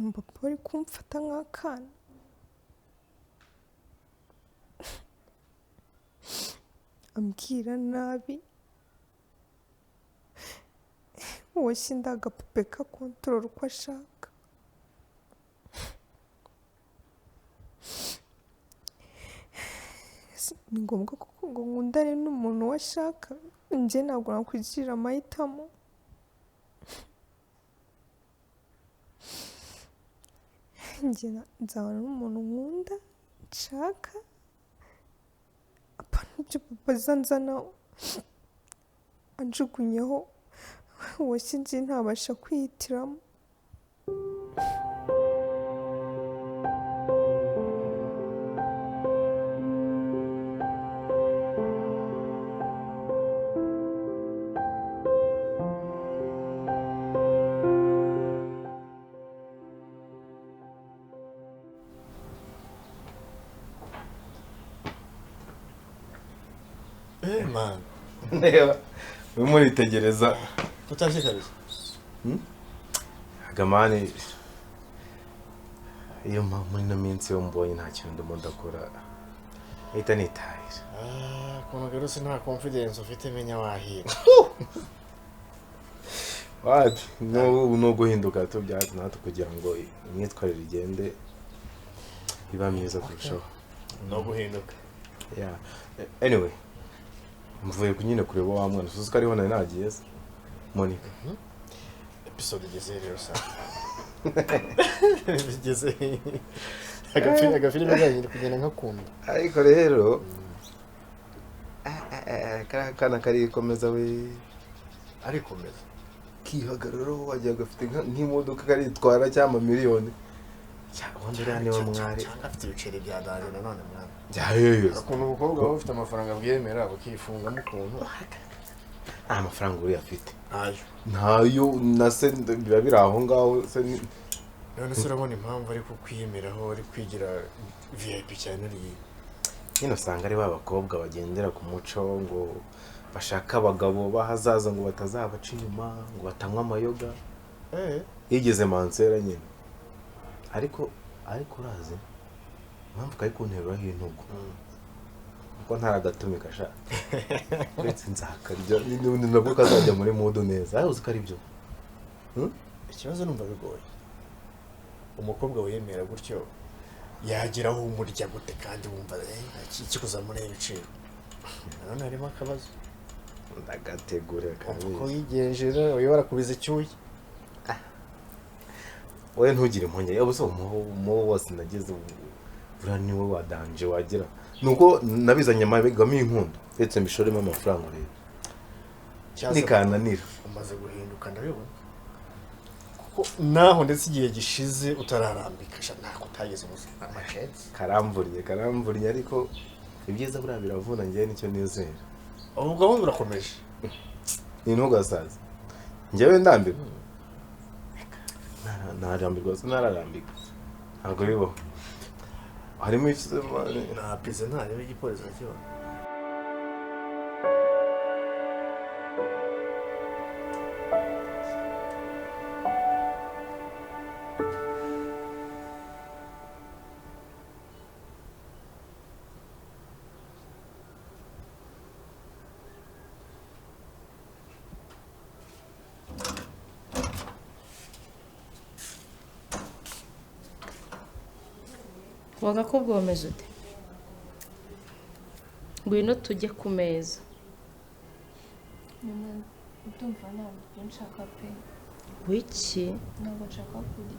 Ukuntu papa ari kumfata nk'akana. Ambwira nabi. Woshye ndagapupe kakontorora uko ashaka. Ni ngombwa kuko ngo nkundane n'umuntu we ashaka, njye ntabwo nakwigirira amahitamo. Njye nzabana n'umuntu nkunda nshaka, apana ibyo papa azanzana anjugunyeho, woshye njye ntabasha kwihitiramo. Man. Ndeba urimo uritegereza Utashye kabisa. Gamani, iyo muri ino minsi yo mbonye nta kintu ndimo ndakora ahita nitahira. Ukuntu garutse nta confidence ufite menya wahira. Wapi no guhinduka tu bya hato na hato kugira ngo imyitwarire igende iba myiza kurushaho. No guhinduka. Yeah. Anyway, mvuye nyine kureba wa mwana usuze ko ariho nari nagiye se Monica. Episode igeze rero sa. Bigeze. Agafilime kanjye kugenda nkakunda. Ariko rero kariya kana karikomeza we. Arikomeza. Kihagararaho wagira gafite nk'imodoka karitwara cyangwa miliyoni. Ubundi uriya niwe mwari. Cyangwa afite ibiceri bya danje nanone mwana. Byaheyo. Ukuntu umukobwa aba afite amafaranga bwemera bakifungamo ukuntu. Nta mafaranga uriya afite. Ntayo. Ntayo na se biba biri aho ngaho se. None se urabona impamvu ari kukwiyemeraho ari kwigira VIP cyane uriya. Nyine usanga ari ba bakobwa bagendera ku muco ngo bashaka abagabo bahazaza ngo batazabaca inyuma ngo batanywa amayoga. Yigeze mansera nyine. Ariko urazi impamvu kari kunteruraho intugu kuko ntaragatumika sha. Uretse nzakarya n'ubundi nabwo kazajya muri mudu neza. Ariko uzi ko ari byo. Ikibazo numva bigoye. Umukobwa wiyemera gutyo yageraho umurya gute kandi wumva kikuzamura ibiciro. Nanone harimo akabazo. Ndagategura kabisa. Uko yigenjera uyobora kubiza icyuya. Wowe ntugire impungenge. Ubu umuho wose nageze buriya niwe wadanje wagira. Nuko nabizanye amabegamo inkundo. Ndetse mbishoremo amafaranga rero. Nikananira. Umaze guhinduka ndabibona. Kuko naho ndetse igihe gishize utararambika ntako utageze amacetse. Karamvuriye ariko ibyiza buriya biravuna njyewe nicyo nizera. Ubu gahunda urakomeje. Ni ntugasaze. Njyewe ndambirwa. Ntarambirwa se nararambika. Ntabwo bibaho. Harimo nta pizza ntarebe igipolisi nakibona. Wagakobwa wameze ute? Ngwino tujye ku meza. Mama, ndumva ntabwo nshaka pe. Wiki? Ntabwo nshaka kurya.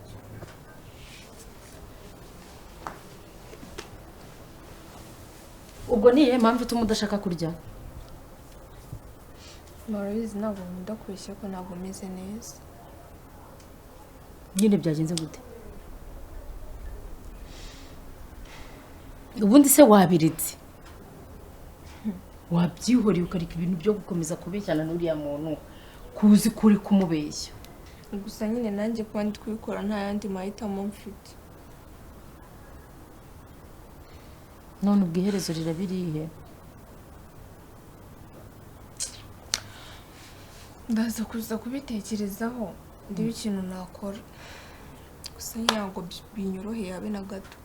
Ubwo ni iyihe mpamvu ituma udashaka kurya? Murabizi ntabwo nkunda kubeshya ko ntabwo meze neza. Nyine byagenze gute? Ubundi se wabiretse wabyihoreye ukareka ibintu byo gukomeza kubeshyana n'uriya muntu kuzi kuri kumubeshya. Gusa nyine nanjye kuba ndi kubikora nta yandi mahitamo mfite. None ubwo iherezo rirabirihe? Ndaza kuza kubitekerezaho ndebe ikintu nakora. Gusa ntabwo binyoroheye habe na gato.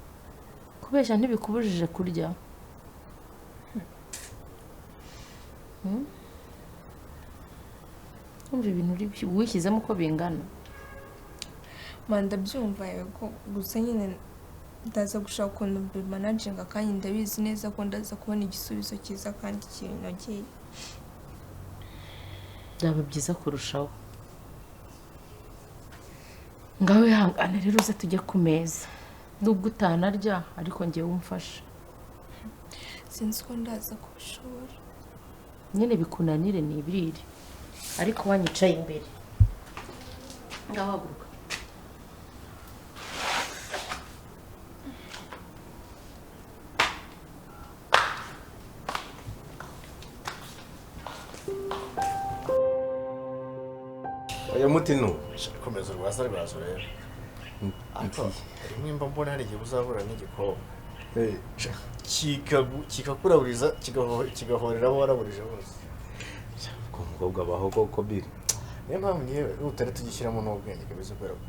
Kubeshya ntibikubujije kurya. Umva ibintu wishyizemo uko bingana. Manda byumva yego, gusa nyine ndaza gushaka ukuntu mbimanaginga kandi ndabizi neza ko ndaza kubona igisubizo cyiza kandi kinogeye. Byaba byiza kurushaho. Ngaho ihangane rero uze tujye ku meza. Nubwo utanarya ariko ngewe umfasha. Sinzi ko ndaza kubishobora. Nyine bikunanire ni ibirire. Ariko wanyicaye imbere. Ngaho haguruka. Oya mutino. Komeza urwaza rwazo rero. Ariko rimwe mba mbona hari igihe uzahura n'igikobwa kikakuraburiza kigahorera abo waraburije bose. Ko umukobwa abaho koko biri. Niyo mpamvu ngewe utari tugishyiramo n'ubwenge kabisa kubera ko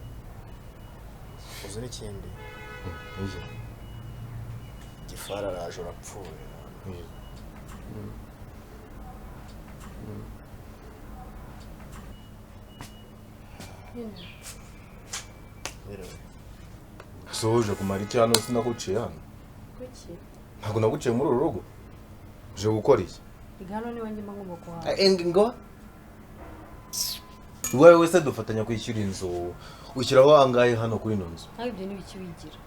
uzi n'ikindi. Gifara araje urapfuye. Soje kumara iki hano sinaguciye hano. Kuki? Ntabwo naguciye muri uru rugo. Uje gukora iki? Igano ni wanjye mba ngomba kuhaha. Ngo? Wowe wese dufatanya kwishyura inzu. Ushyiraho angahe hano kuri ino nzu? Ntabwo ibyo nibiki wigira.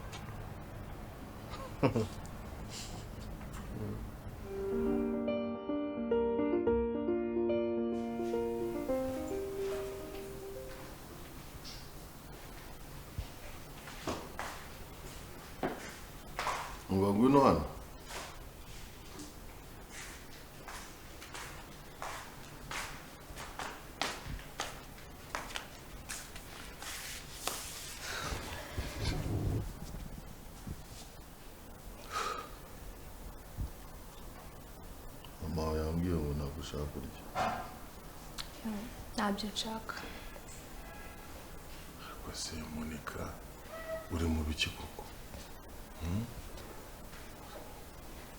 Ngo ngwino hano. Mama yambwiye ngo ntabwo ushaka kurya. Ntabyo nshaka. Ariko se Monica uri mu biki koko?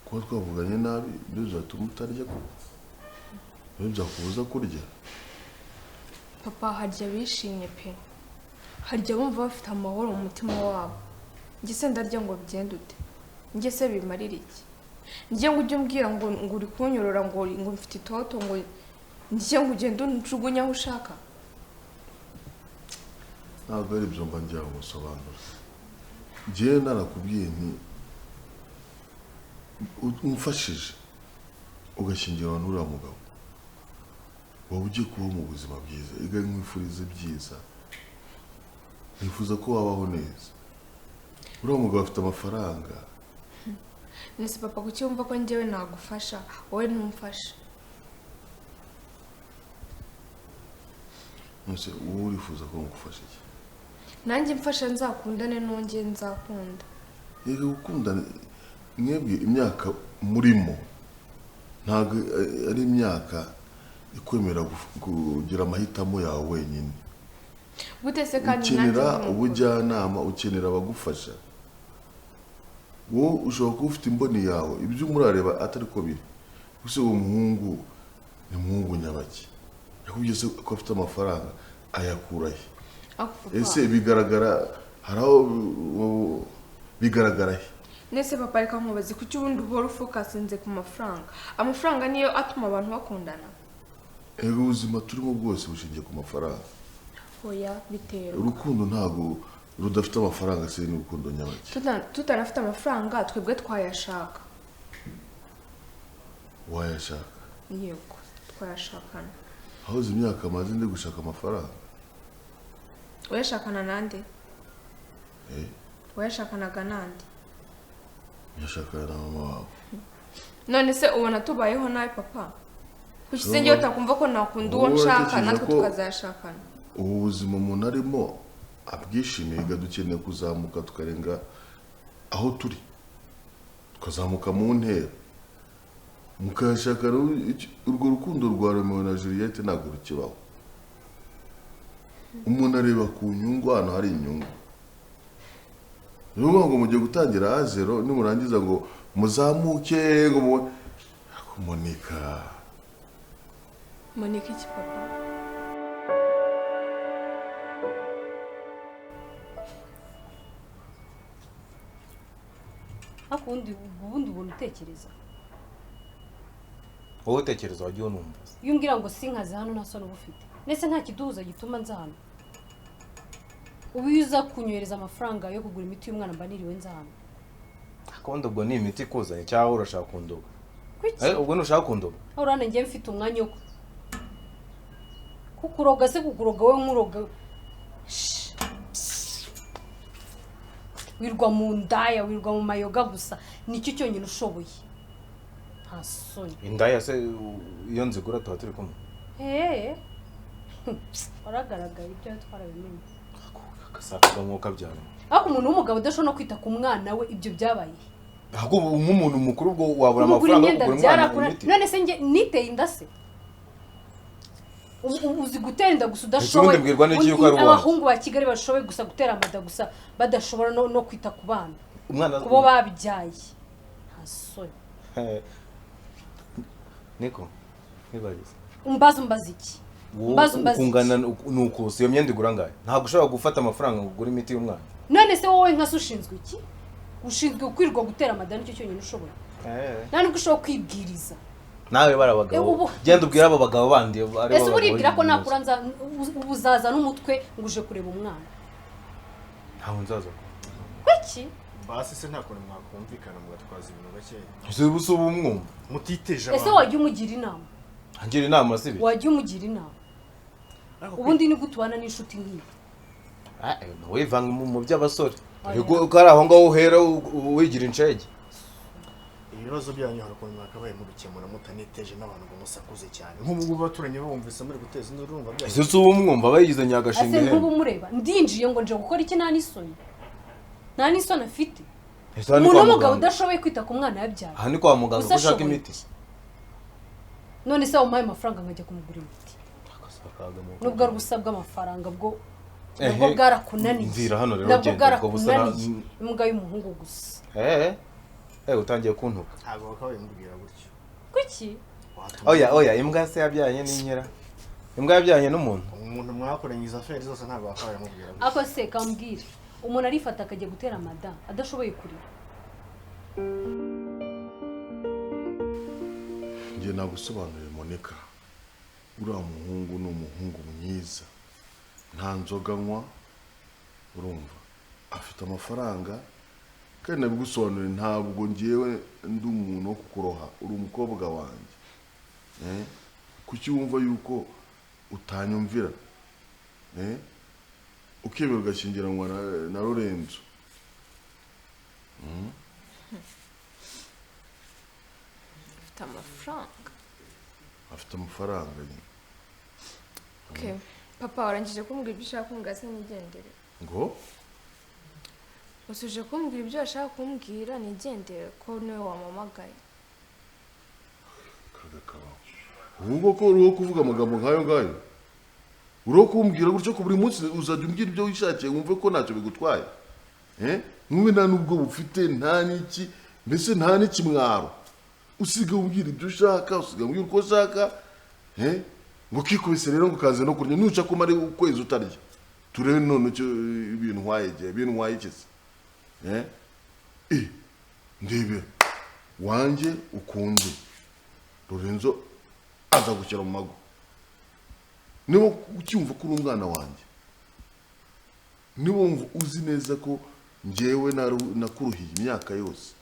Kuba twavuganye nabi bizatuma utarya koko? Byakubuza kurya? Papa harya bishimye pe. Harya bumva bafite amahoro mu mutima wabo. Njye se ndarya ngo bigende ute? Njye se bimarira iki? Njye ngo ujye umbwira ngo uri kunyorora ngo mfite itoto ngo njye ngo ugende unjugunye aho ushaka. Ntabwo ari ibyo mba ngira ngo nsobanure. Njyewe narakubwiye nti umfashije ugashyingiranwa n'uriya mugabo waba ugiye kubaho mu buzima bwiza. Ega nkwifuriza ibyiza, nifuza ko wabaho neza. Uriya mugabo afite amafaranga. Nese papa kuki wumva ko njyewe nagufasha wowe ntumfasha? Nese wowe urifuza ko ngufasha iki? Nanjye mfasha nzakundane nongeye nzakunda. Yego gukundana mwebwe imyaka murimo ntabwo ari imyaka ikwemera kugira amahitamo yawe wenyine. Gute se kandi nanjye ukenera ubujyanama, ukenera abagufasha. Wowe ushobora kuba ufite imboni yawe ibyo murareba atari ko biri. Gusa uwo muhungu ni muhungu nyabaki. Yakubwiye se ko afite amafaranga ayakura he? Ese bigaragara hari aho bigaragara he? Nese papa reka nkubaze kuki ubundi uhora ufokasinze ku mafaranga? Amafaranga niyo atuma abantu bakundana. Ego ubuzima turimo bwose bushingiye ku mafaranga. Oya biterwa. Urukundo ntabwo rudafite amafaranga se ni urukundo nyabaki. Tutanafite amafaranga twebwe twayashaka. Wayashaka? Yego twayashakana. Aho uzi imyaka maze ndi gushaka amafaranga. Wayashakana nande? Wayashakanaga nande? Yashakana na mama wawe. None se ubona tubayeho nawe papa? Kuki se ngewe utakumva ko nakunda uwo nshaka natwe tukazashakana? Ubu buzima umuntu arimo abwishimiye, dukeneye kuzamuka tukarenga aho turi, tukazamuka mu ntera. Mukayashakana urwo rukundo rwa Romeo na Juliet ntabwo rukibaho. Umuntu areba ku nyungu, hano hari inyungu. Ni ukuvuga ngo mugiye gutangira à zéro, nimurangiza ngo muzamuke ngo Monica. Monica iki papa? Ariko ubundi ubona utekereza. Wowe utekereza wagiye unumva. Iyo umbwira ngo sinkaze hano nta soni uba ufite. Ndetse nta kiduhuza gituma nza hano. Ubu iyo uza kunyohereza amafaranga yo kugura imiti y'umwana mba niriwe nza hano. Kandi ubwo ni imiti ikuzanye cyangwa urashaka kundoga? Kuki? Ubwo ntushaka kundoga? Aho urane ngiye mfite umwanya wo kukuroga se kukuroga wowe nkuroga. Wirwa mu ndaya, wirwa mu mayoga gusa, nicyo cyonyine ushoboye. Nta soni. Indaya se iyo nzigura tuba turi kumwe. Waragaragaye ibyo twarabimenye. Akasaka nkuko abyara. Ariko umuntu w'umugabo udashobora no kwita ku mwana we ibyo byabaye. Ahubwo nk'umuntu mukuru ubwo wabura amafaranga yo kugura umwana imiti. None se nge niteye inda se? Uzi gutera inda gusa udashoboye. Abahungu ba Kigali bashoboye gusa gutera amada gusa badashobora no kwita ku bana. Kubo babyaye. Nta soni. Niko nibarize. Umbaza iki? Umbaza iki? Kungana nuko iyo myenda igura ngahe? Ntabwo ushobora gufata amafaranga ngo ugure imiti y'umwana. None se wowe nka se ushinzwe iki? Ushinzwe kwirwa gutera amada nicyo cyonyine ushoboye. Nta nubwo ushobora kwibwiriza. Nawe bari abagabo. Genda ubwira abo bagabo bandi ari. Ese uribwira ko nakura nza ubuzaza n'umutwe ngo uje kureba umwana? Ntaho nzaza. Kuki? Basi se nta kuntu mwakumvikana mugatwaza ibintu gakeya. Ese ubu se umwumva? Mutiteje abantu. Ese wajya umugira inama? Angira inama sibi? Wajya umugira inama. Ubundi ni gutubana n'inshuti nk'iyi. Wivanga mu by'abasore. Ariko ko ari aho ngaho uhera wigira incege. Ibibazo byanyu hari ukuntu mwakabaye mubikemura mutaniteje n'abantu ngo musakuze cyane. Nk'ubu ngubu abaturanyi bumvise muri guteza induru urumva byanyu. Ese ubu mwumva bayigize nyagashinga ihene. Ese nk'ubu mureba ndinjiye ngo nje gukora iki nta n'isoni. Nta n'isoni afite. Umuntu w'umugabo udashoboye kwita ku mwana yabyaye. Aha ni kwa muganga ko ushaka imiti. None se wamuhaye amafaranga nkajya kumugura imiti. Nubwo ari ubusa bw'amafaranga bwo nabwo bwarakunaniye. Mvira hano rero nabwo bwarakunaniye. Imbwa y'umuhungu gusa. Utangiye kuntuka. Ntabwo bakabaye mubwira gutyo. Kuki? Oya imbwa se yabyanye n'inkera. Imbwa yabyanye n'umuntu. Umuntu mwakoranye izo affaires zose ntabwo bakabaye mubwira gutyo. Ako se kambwire. Umuntu arifata akajya gutera amada adashoboye kurira. Ngiye nagusobanurira Monica. Uriya muhungu ni umuhungu mwiza. Nta nzoga anywa, urumva. Afite amafaranga. Kandi nabigusobanurira ntabwo ngiyewe ndi umuntu wo kukuroha, uri umukobwa wanjye. Kuki wumva yuko utanyumvira? Ukemera ugashyingiranwa na Lorenzo. Afite amafaranga. Afite amafaranga nyine. Okay. Papa warangije kumbwira ibyo ushaka kumbwira se nigendere. Ngo? Usuje kumbwira ibyo ushaka kumbwira nigendere ko niwe wamamagaye. Kagakabaho. Ubu ko uriho kuvuga amagambo nkayo ngayo. Uriho kumbwira gutyo ko buri munsi uzajya umbwira ibyo wishakiye wumve ko ntacyo bigutwaye. Nkuwe nta nubwo bufite nta n'iki mbese nta n'ikimwaro. Usiga umbwira ibyo ushaka, usiga umbwira uko ushaka. Ngo kikubise rero ngo kaze no kurya nuca kumara ukwezi utarya. Turebe none icyo ibintu wayegeye, ibintu wayikize. Ndebe wanjye ukunde Lorenzo aza gukira mu mago. Niba ucyumva ko uri umwana wanjye, niba wumva uzi neza ko njyewe nakuruhiye imyaka yose,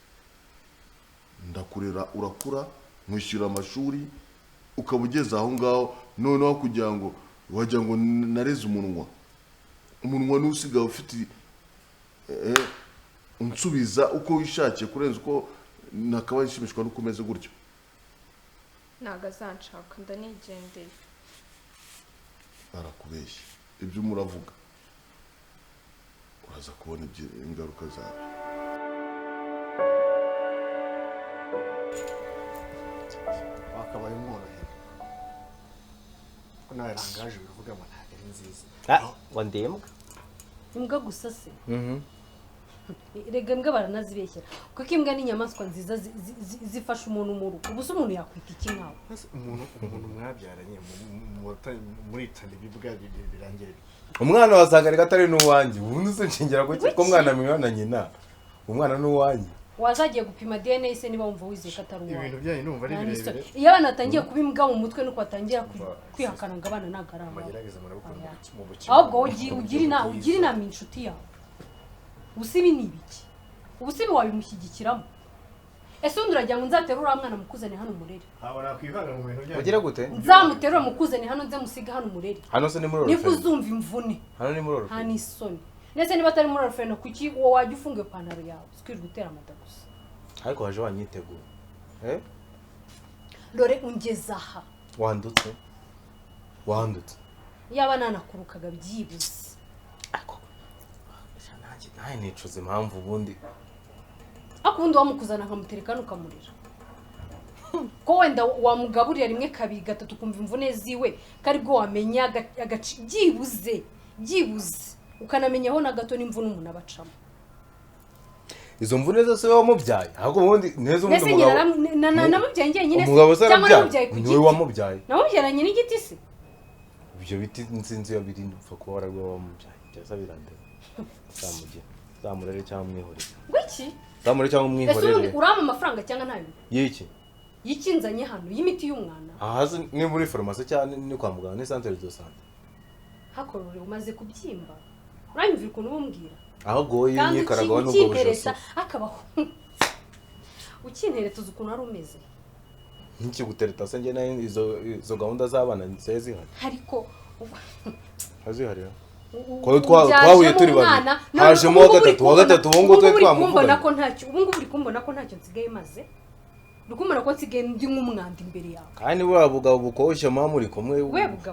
ndakurera urakura, nkwishyura amashuri, ukaba ugeze aho ngaho, noneho kugira ngo wagira ngo nareze umunwa. Umunwa n'usigaye ufite unsubiza uko wishakiye kurenza uko nakabaye nshimishwa nuko umeze gutyo. Ntabwo azanshaka ndanigendeye. Arakubeshya ibyo muravuga uraza kubona ingaruka zabyo. Wakabaye umworohera ko nawe rangaje bivuga ngo ntabwo ari nziza. Ngo ndi imbwa. Imbwa gusa se? Rega imbwa baranazibeshyera kuko imbwa ni inyamaswa nziza zifasha umuntu mu rugo. Ubu se umuntu yakwita iki nkawe? Umuntu mwabyaranye muritana ibibwa birangira. Umwana wasanga reka atari n'uwanjye. Ubundi se nshingira ko umwana mwana na nyina. Umwana n'uwanjye. Wazagiye gupima DNA se niba wumva wizeye ko atari uwawe. Ibintu byanyu numva ari birebire. Iyo abana batangiye kuba imbwa mu mutwe nuko batangira kwihakana ngo abana ntabwo ari ababo. Ahubwo ugira inama inshuti yawe. Ubusibi ni ibiki? Ubusibi wabimushyigikiramo? Ese undi uragira ngo nzaterure uriya mwana mukuzane hano umurere? Ntabwo nakwivanga mu bintu byanyu. Ugira gute? Nzamuterure mukuzane hano nze musiga hano umurere. Hano se ni muri orphelinat. Nibwo uzumva imvune. Hano ni muri orphelinat. Nta n'isoni. Ndetse niba atari muri orphelinat kuki uwo wajya ufunga ipantaro yawe? Twirirwa utera amata gusa. Ariko waje wanyiteguye. Dore ungeze aha. Wandutse. Wandutse. Yaba nanakurukaga byibuze. Nawe nicuza impamvu ubundi. Ariko ubundi wamukuzana nkamutereka ukamurira. Ko wenda wamugaburira rimwe kabiri gatatu ukumva imvune ziwe ko aribwo wamenya byibuze byibuze ukanamenyaho na gato n'imvune umuntu abacamo. Izo mvune zose wamubyaye ahubwo ubundi neza ubundi umugabo namubyaye njyenyine cyangwa namubyaye ku giti? Niwe wamubyaye. Namubyaranye n'igiti se? Ibyo biti nsinzi iyo biri mpfa kuba wararwa wamubyaye byasa birandeba. Zamugira zamurere cyangwa umwihorere. Ngwiki? Zamurere cyangwa umwihorere. Ese ubundi urampa amafaranga cyangwa ntayo? Y'iki? Yikinzanye hano y'imiti y'umwana. Aha ni muri farumasi cyangwa ni kwa muganga ni centre de santé. Hakorore umaze kubyimba. Uranyumvira ukuntu ubumbwira? Ahubwo wowe iyo unyikaragaho n'ubwo bujosi. Akabaho. Ukintereta uzi ukuntu ari umeze. Nkikutereta se njye nayo izo gahunda z'abana nsigaye zihari. Ariko hazihari. Ko twahuye turi babiri. Hajemo wa gatatu ubu ngubu twe twamuvuganye. Ko ntacyo ubu ngubu uri kumbona ko ntacyo nsigaye maze. Uri kumbona ko nsigaye ndi nk'umwanda imbere yawe. Kandi buriya bugabo bukoshye mama muri kumwe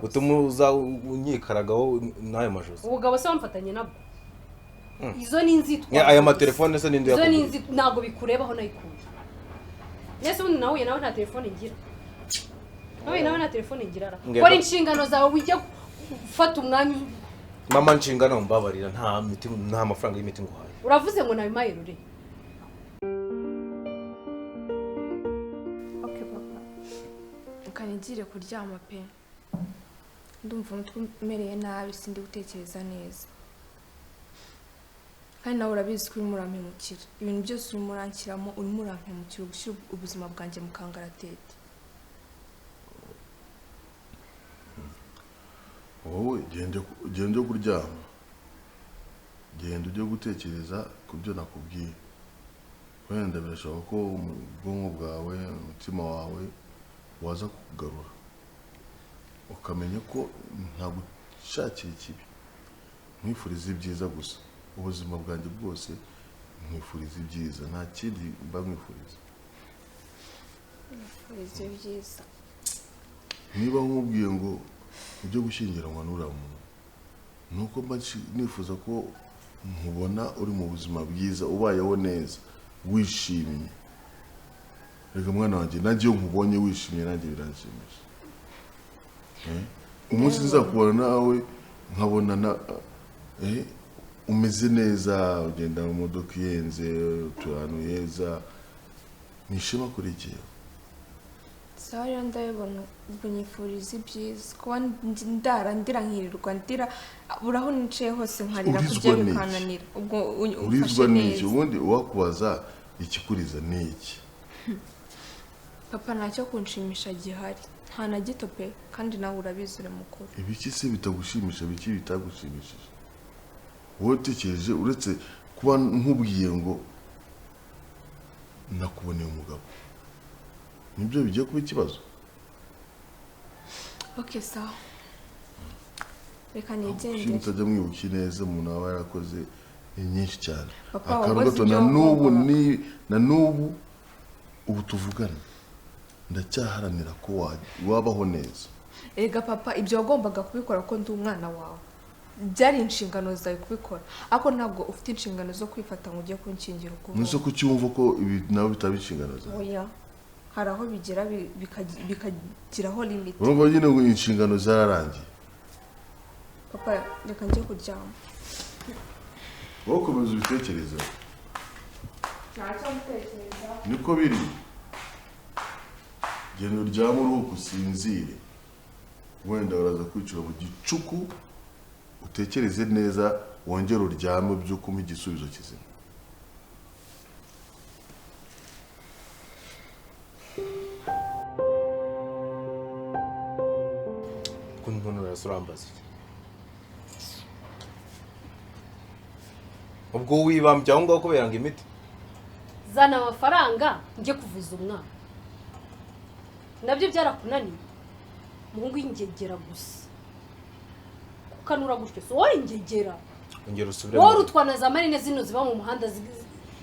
utuma uza unyikaragaho n'ayo majosi. Ubugabo se wamfatanye nabwo. Izo ni inzitwazo. Aya matelefone se ninde yakuguriye? Izo ni inzitwazo ntabwo bikurebaho nayikuye. Nese ubundi nahuye nawe nta telefone ngira. Nahuye nawe nta telefone ngira. Kora inshingano zawe ujye gufata umwanya. Mama nshingano mbabarira nta miti nta mafaranga y'imiti nguhaye. Uravuze ngo nabimaye rure. Okay papa. Ukanigire kuryama pe. Ndumva umutwe umereye nabi sindi gutekereza neza. Kandi nawe urabizi ko urimo urampemukira. Ibintu byose urimo uranshyiramo urimo urampemukira gushyira ubuzima bwanjye mu kangaratete. Wowe genda kuryama. Genda ujye gutekereza ku byo nakubwiye. Wenda birashoboka ko ubwonko bwawe umutima wawe waza kukugarura. Ukamenya ko ntagushakira ikibi. Nkwifuriza ibyiza gusa. Ubuzima bwanjye bwose nkwifuriza ibyiza nta kindi mba nkwifuriza. Nkwifuriza ibyiza. Niba nkubwiye ngo ujye gushyingiranwa n'uriya muntu nuko mba nifuza ko nkubona uri mu buzima bwiza ubayeho neza wishimye. Reka mwana wanjye nanjye iyo nkubonye wishimye nanjye biranshimisha. Umunsi nzakubona nawe nkabona na umeze neza ugenda mu modoka ihenze utuye ahantu heza nishima kuri jyewe. Sawa rero ndabibona ubwo nyifuriza ibyiza kuba ndara ndira nkirirwa ndira buraho nicaye hose nkarira kurya bikananira ubwo urizwa n'iki? Ubundi uwakubaza ikikuriza ni iki? Papa ntacyo kunshimisha gihari nta na gito pe kandi nawe urabizi uri mukuru. Ibiki se bitagushimisha biki bitagushimishije? Wowe utekereje uretse kuba nkubwiye ngo nakuboneye umugabo nibyo bigiye kuba ikibazo. Okay sawa reka nigendere. Mutajya mwibuka neza umuntu aba yarakoze ni nyinshi cyane. Akantu gato na n'ubu ni na n'ubu ubu tuvugana ndacyaharanira ko wabaho neza. Erega papa ibyo wagombaga kubikora ko ndi umwana wawe. Byari inshingano zawe kubikora ariko ntabwo ufite inshingano zo kwifata ngo ujye kunkingira ukuboko. Nuse ko cyumva ko ibi nawe bitaba inshingano zawe. Oya hari aho bigera bikagiraho limit. Urumva nyine ngo inshingano zararangiye. Papa reka njye kuryama. Wowe ukomeza ubitekerezeho. Ntacyo gutekereza. Niko biri. Genda uryame uruhuke usinzire, wenda uraza kwicura mu gicuku, utekereze neza, wongere uryame ubyuke umpe igisubizo kizima. Ukuntu urambaza iki? Ubwo wibambye aho ngaho kubera ngo imiti? Zana amafaranga njye kuvuza umwana. Nabyo byarakunaniye. Muhungu ingegera gusa. Kukanura gutyo so wowe ingegera. Ongera usubire. Wowe urutwana za marine zino ziba mu muhanda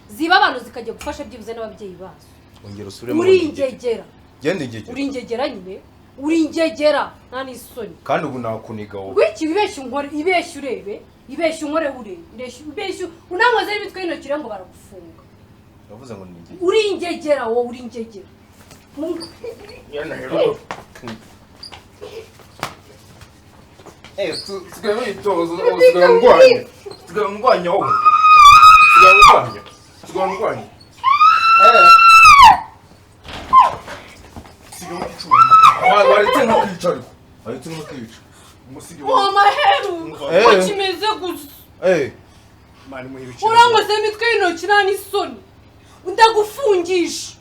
ziba abantu zikajya gufasha byibuze n'ababyeyi bazo. Ongera usubire. Uri ingegera. Genda ingegera. Uri ingegera nyine. Uri ingegera nta n'isoni. Kandi ubu nakuniga wowe. Wiki ibeshya unkore, ibeshya urebe, ibeshya unkore urebe, ibeshya unankoze n'imitwe y'intoki ngo baragufunga. Yavuze ngo ni ingegera. Uri ingegera wowe, uri ingegera. Urankoze imitwe y'intoki nta n'isoni. Ndagufungisha.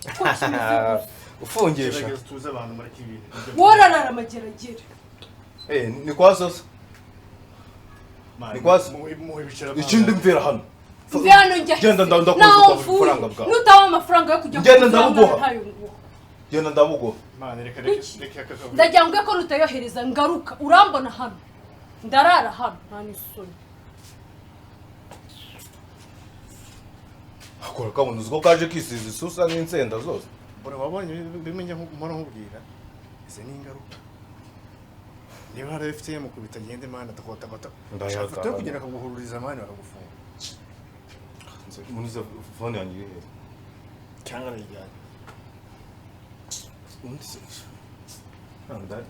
Ufungisha. Worarara amageragere. Ni kwa sasa. Ni kwa sasa. Ikindi mvira hano. Mvira hano njya. Genda ndakuza amafaranga bwawe. Nutawa amafaranga yo kujya. Genda ndabuguha. Genda ndabuguha. Ndagira ngo ko nutayohereza ngaruka urambona hano. Ndarara hano nta n'isoni. Akora kabona uziko kaje kisiza isusa n'insenda zose. Bora wabonye bimenya mpora nkubwira. Izi ni ingaruka. Niba hari FTM mukubita gende mana takota. Ndashaka kugenda akaguhururiza mani bakagufunga. Munize phone yanjye iri he? Cyangwa arayijyanye. Undi se. Ndari.